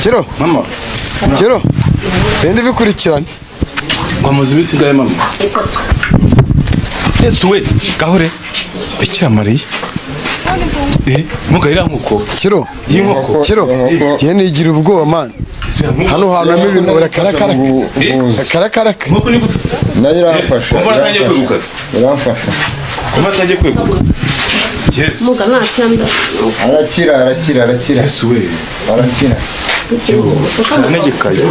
Kiro. Mama. Kiro. Bindi bikurikirane. Ngo amaze iminsi ingahe, mama? Yesu we, gahore Bikira Mariya. Eh, muga iriya nkoko. Kiro. Y'inkoko. Kiro. Njye nigira ubwoba, man. Hano hantu harimo ibintu urakarakara. Akarakaraka. Inkoko ni gute? Nayo iramfasha. Mbona atangiye kweguka se? Iramfasha. Mbona atangiye kweguka? Yesu. Muga ntakira. Arakira, arakira, arakira. Yesu we. Arakira. Aranegekaye.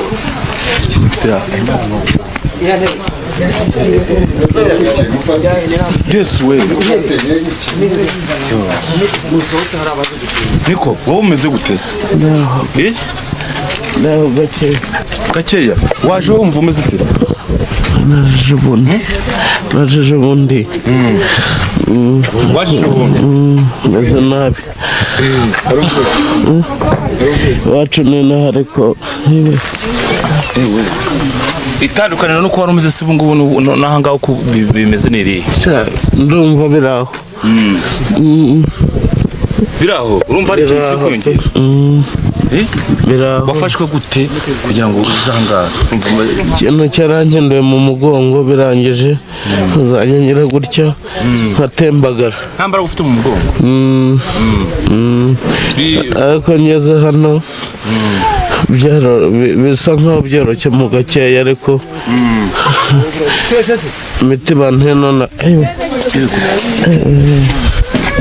Yesu we. Niko wowe umeze gute? Eh? Naho gakeya. Gakeya. Waje wumva umeze ute se? Naje ubundi, naje ejo bundi. Waje ejo bundi. Meze nabi. Iwacu ni inaha, ariko yewe. Itandukaniro nuko wari umeze se ubu ngubu n'aha ngaha uko bimeze ni irihe? Sha, ndumva biri aho. Biri aho, urumva hari ikintu kiri kwiyongera? Eh? Biri aho. Wafashwe gute kugira ngo uze aha ngaha? Urumva Ikintu cyarankenduye mu mugongo, birangije nkazajya ngira gutya nkatembagara. Nta mbaraga ufite mu mugongo? Ariko ngeze hano bisa nkaho byoroshye mu gakeya, ariko imiti banteye none, ayiwe.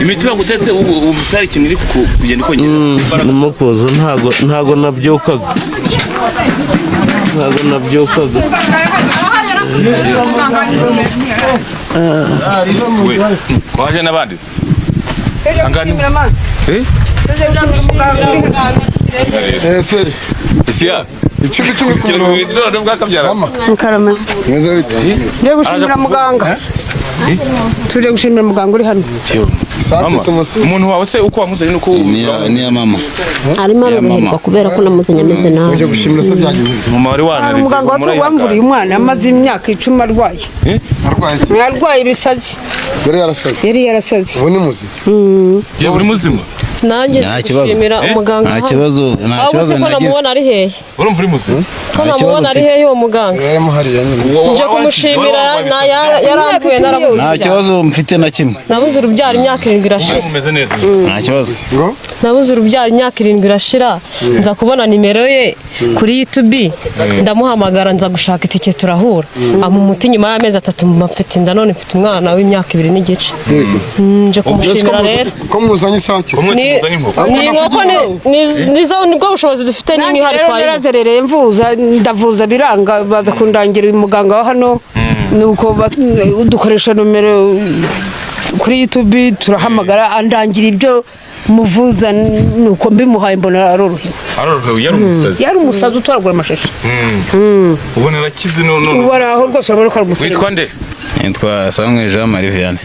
Imiti bagutetse ubu ubu hari ikintu iri kugenda ikongera imbaraga? Ndimo kuza, ntago nabyukaga, ntago nabyukaga. We, waje n'abandi se? Sanga ni eh? Ese Isi ya 10 10 ku murongo. None bwakabyara. Mama. Karame. Meze bite? Ngiye gushimira muganga. Tuje gushimira muganga uri hano. Sante Mama, somosi. umuntu wawe se uko wamuzanye nuko Ni ya mama. Arimo aroroherwa kubera ko namuzanye ameze nabi. Uje gushimira se byagenze bite? Mama wari Hari wanarize. umuganga wamvuriye umwana amaze imyaka 10 arwaye. Arwaye iki? Arwaye ibisazi. Yari yarasaze. Yari yarasaze. Ubu ni muzima. Yewe, uri muzima? Nanjye Nta kibazo. gushimira umuganga Nta hano. kibazo, nta Ahubwo kibazo se ko nagize. namubona ari hehe? Urumva uri muzima? Ko Nta kibazo namubona ari mfite. hehe uwo muganga? Yarimo hariya nyine. Nje kumushimira yaramvuye, narabuze Nta urubyaro. kibazo mfite na kimwe. Nabuze urubyaro imyaka 7 irashira. Umeze neza? Nta kibazo. Ngo Nabuze urubyaro imyaka 7 irashira, nza kubona nimero ye kuri YouTube, ndamuhamagara, nza gushaka itike turahura, ampa umuti, nyuma y'amezi 3 mfite inda, none mfite umwana w'imyaka 2 n'igice. Nje kumushimira rero. Ko muzanye isake? Umwe Ni tuzanye inkoko. ni inkoko, nizo nibwo bushobozi dufite Nanjye n'imwe ihari rero twayibuze. narazerereye mvuza, ndavuza biranga, baza kundangira uyu muganga wa hano, nuko dukoresha nomero kuri YouTube, turahamagara, andangira ibyo muvuza, nuko mbimuhaye mbona arorohewe. Arorohewe, yari umusazi. Yari umusazi utoragura amashashi. Ubona arakize none. Ubu ari aho rwose, urabona ko ari umusore. Witwa nde? Nitwa Samuel Jean Marie Vianney.